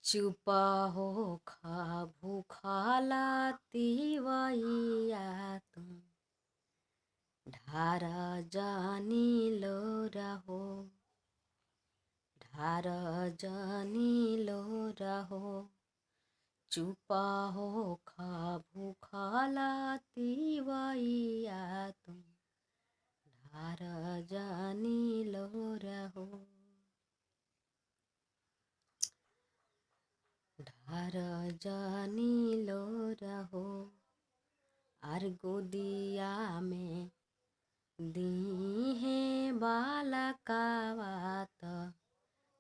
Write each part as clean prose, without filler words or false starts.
चुप होखा भूखला तिवैया तू ढार जानी लो रहो, ढार जानी लो रहो। चुप होखा भूखला तिवैया तू ढार जानी लो रहो, ढार जानी लो रहो। आर गोदिया में दीहे बालकवा त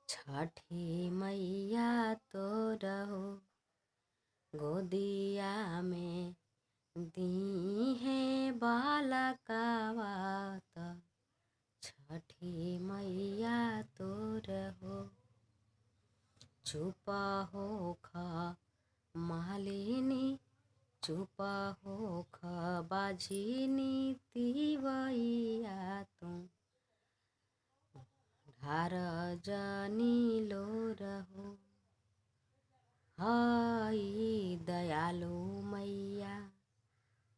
छठी मैया तो रहो। गोदिया में दीहे बालकवा त छठी मैया तो रहो। चुप होखा मालिनी चुप होख बाझिनी तिवैया तू ढार जानी लो रहो। हई दयालु मैया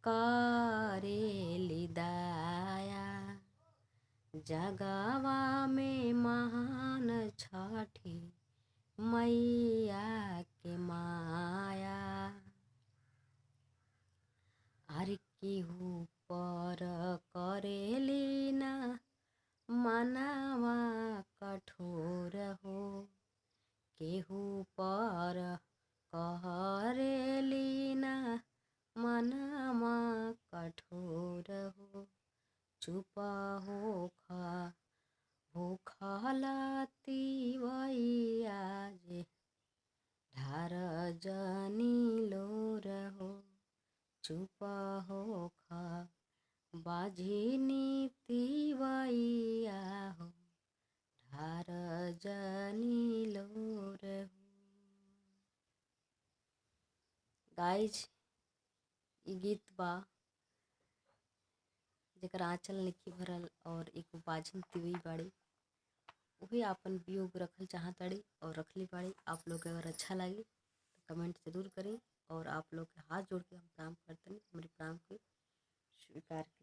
करेली दया, जगवा में महान छठी मैया के माया। आर केहू पर करेली ना मनवा कठोर हो, केहू पर करेली ना मनवा कठोर हो। चुप होखा भूखला तिवैया जे ढार जानी लो रहो। चुप होखा बाझिनी तिवैया हो ढार जानी लो रहो। गाइज ई गीत बा जेकर आंचल नइखे भरल और एगो बाझिन तिवई बाड़ी, उहे आपन वियोग रखल चाहताड़ी और रखले बाड़ी। आप लोग के अगर अच्छा लागी तो कमेंट ज़रूर करी और आप लोग के हाथ जोड़ के हम प्रणाम करतनी, हमरे प्रणाम के स्वीकार करी।